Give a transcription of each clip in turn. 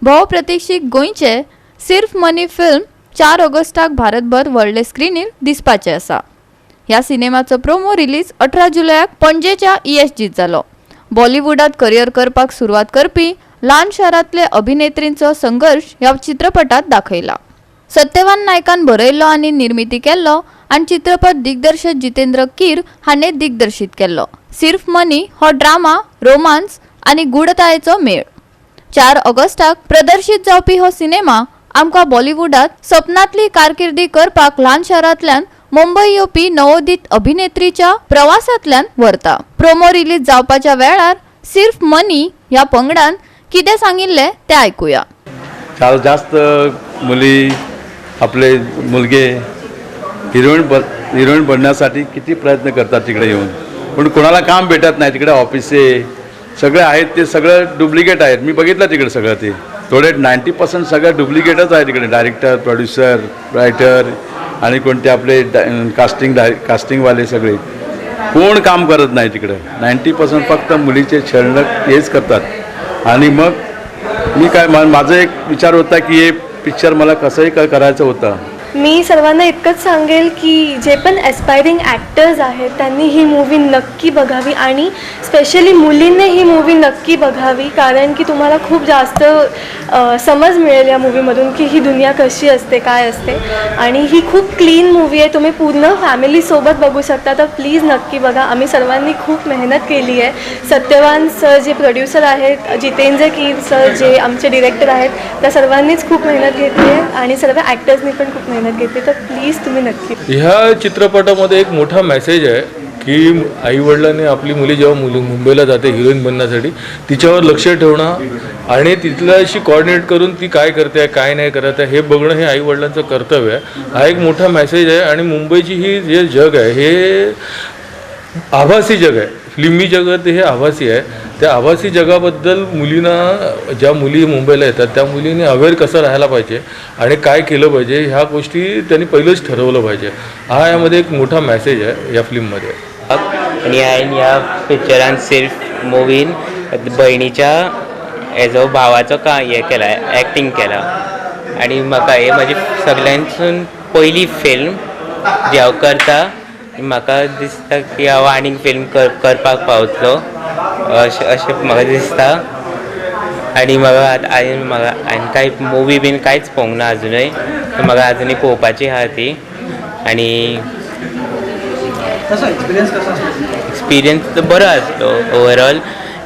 भोव-प्रतिक्षीत गोंयचें सिर्फ money film 4 ऑगस्टाक भारतभर व्हडले स्क्रिनीर दिसपाचें आसा. ह्या सिनेमाचो प्रोमो रिलीज 18 जुलयाक पणजेच्या ईएसजीत जालो. बॉलिवूडात करिअर करपाक सुरवात करपी ल्हान शारांतले अभिनेत्रींचो संघर्श ह्या चित्रपटात दाखयला. सत्यवान नायकान बरयल्लो आनी निर्मिती केल्लो आनी चित्रपट दिग्दर्शक जितेंद्र कीर हाणें दिग्दर्शीत केल्लो सिर्फ मनी हो ड्रामा, रोमांस आनी गूढतायेचो मेळ. 4 ऑगस्टाक प्रदर्शीत जावपी हो सिनेमा आमकां बॉलिवूडात सपनांतली कारकिर्दी करपाक ल्हान शारांतल्यान मुंबय येवपी नवोदित अभिनेत्रीच्या प्रवासांतल्यान व्हरता. प्रोमो रिलीज जावपाच्या वेळार सिर्फ मनी ह्या पंगडान कितें सांगिल्लें तें आयकुया. चार जास्त मुली, आपले मुलगे हिरोईन बनण्यासाठी किती प्रयत्न करतात तिकडे येऊन, पण कोणाला काम भेटत नाही. तिकडे ऑफिसे सगळे आहेत, ते सगळं डुप्लिकेट आहेत. मी बघितलं तिकडे सगळं, ते थोडे 90% सगळं डुप्लिकेटच आहे तिकडे. डायरेक्टर, प्रोड्युसर, रायटर आणि कोणते आपले कास्टिंगवाले सगळे कोण काम करत नाही तिकडे. 90% फक्त मुलीचे छळणं हेच करतात. आणि मग मी काय माझा एक विचार होता की हे पिक्चर मला कसंही करायचं होतं. मी सर्वांना इतकंच सांगेल की जे पण ॲस्पायरिंग ॲक्टर्स आहेत, त्यांनी ही मूवी नक्की बघावी आणि स्पेशली मुलींनी ही मूवी नक्की बघावी, कारण की तुम्हाला खूप जास्त समज मिळेल या मूवीमधून की ही दुनिया कशी असते, काय असते. आणि ही खूप क्लीन मूवी आहे, तुम्ही पूर्ण फॅमिलीसोबत बघू शकता. तर प्लीज नक्की बघा. आम्ही सर्वांनी खूप मेहनत केली आहे. सत्यवान सर जे प्रोड्युसर आहेत, जितेंद्र कीर सर जे आमचे डिरेक्टर आहेत, त्या सर्वांनीच खूप मेहनत घेतली आहे आणि सर्व ॲक्टर्सनी पण खूप मेहनत घेतली. तर प्लीज तुम्ही नक्की ह्या चित्रपटामध्ये एक मोठा मेसेज आहे की आईवडिलांनी आपली मुली जेव्हा मुली मुंबईला जाते हिरोईन बनण्यासाठी, तिच्यावर लक्ष ठेवणं आणि तिथल्याशी कॉर्डिनेट करून ती काय करते आहे, काय नाही करत आहे, हे बघणं हे आईवडिलांचं कर्तव्य आहे. हा एक मोठा मेसेज आहे. आणि मुंबईची ही जे जग आहे, हे आभासी जग आहे. फिल्मी जगत हे आभासी आहे. त्या आभासी जगाबद्दल मुलींना, ज्या मुली मुंबईला येतात, त्या मुलींनी अवेअर कसं राहायला पाहिजे आणि काय केलं पाहिजे, ह्या गोष्टी त्यांनी पहिलंच ठरवलं पाहिजे. हा यामध्ये एक मोठा मेसेज आहे या फिल्ममध्ये. आनी हांवें ह्या पिक्चरान, सिर्फ मुवीन, भयणीच्या एज अ भावाचो का हें केला, एक्टींग केला. आनी म्हाका हे म्हाजी सगल्यांसून पयली फिल्म जी हांव करता. म्हाका दिसता की हांव आनीक फिल्म करपाक पावतलो अशें अशें म्हाका दिसता. आनी म्हाका आतां हांवें म्हाका हांवें कांय मुवी बीन कांयच पळोवंक ना आजुनूय. सो म्हाका आजुनूय पळोवपाची आहा ती. आनी कसो एक्सपिरियन्स कसो आसलो? एक्सपिरियन्स तर बरो आसलो ओवरऑल.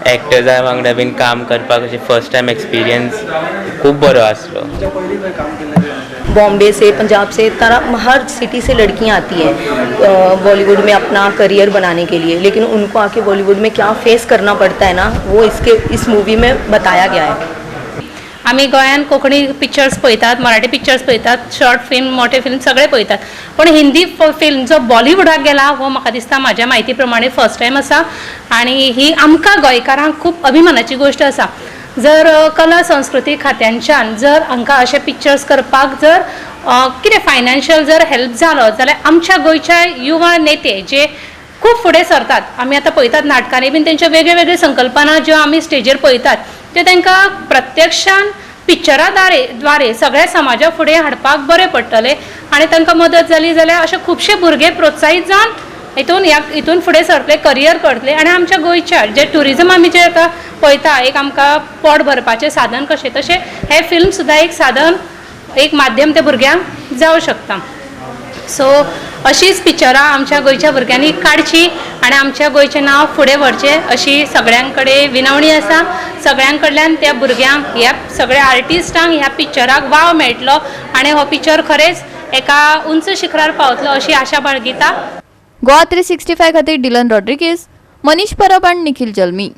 एक्टर्सा वांगडा बीन काम करपाक अशें फर्स्ट टायम एक्सपिरियन्स खूब बरो आसलो. तुमच्या पयलीं खंय काम केल्लें तुवें? बॉम्बे से, पंजाब से, तरह हर सिटी से लड़कियां आती हैं बॉलीवुड में अपना करियर बनाने के लिए, लेकिन उनको आके बॉलीवुड में क्या फेस करना पड़ता है ना, वो इसके इस मूवी में बताया गया है. आमी गोंयान कोंकणी पिक्चर्स पळयतात, मराठी पिक्चर्स पळयतात, शॉर्ट फिल्म, मोठे फिल्म सगळे पळयतात, पण हिंदी फिल्म जो बॉलिवुडाक गेला, हो म्हाका दिसता म्हाज्या म्हायती प्रमाणे फर्स्ट टायम आसा. आनी ही आमकां गोंयकारांक खूब अभिमानाची गोश्ट आसा. जर कला संस्कृती खात्यांच्यान जर हांकां अशे पिक्चर्स करपाक जर कितें फायनान्शियल जर हेल्प जालो जाल्यार आमच्या गोंयच्या युवा नेते जे खूब फुडें सरतात, आमी आतां पळयतात नाटकांनी बीन तेंच्यो वेगळ्यो वेगळ्यो संकल्पना ज्यो आमी स्टेजीर पळयतात, त्यो तांकां प्रत्यक्षान पिक्चरा द्वारे सगळ्या समाजा फुडें हाडपाक बरें पडटलें. आनी तांकां मदत जाली जाल्यार अशे खुबशे भुरगे प्रोत्साहीत जावन हितून ह्या हितून फुडें सरतले, करियर करतले आनी आमच्या गोंयच्या जे ट्युरिजम आमी जे आतां पळयता, एक आमकां पोट भरपाचें साधन कशें, तशें हें फिल्म सुद्दां एक साधन, एक माध्यम त्या भुरग्यांक जावं शकता. सो अशीच पिक्चरां आमच्या गोंयच्या भुरग्यांनी काडची आनी आमच्या गोंयचें नांव फुडें व्हरचें, अशी सगळ्यां कडेन विनवणी आसा. सगळ्यां कडल्यान त्या भुरग्यांक, ह्या सगळ्या आर्टिस्टांक ह्या पिक्चराक वाव मेळटलो आनी हो पिक्चर खरेंच एका उंच शिखरार पावतलो अशी आशा बाळगिता. गोवा 365 खातीर डिलन रॉड्रिगेज, मनीष परब आनी निखिल जल्मी.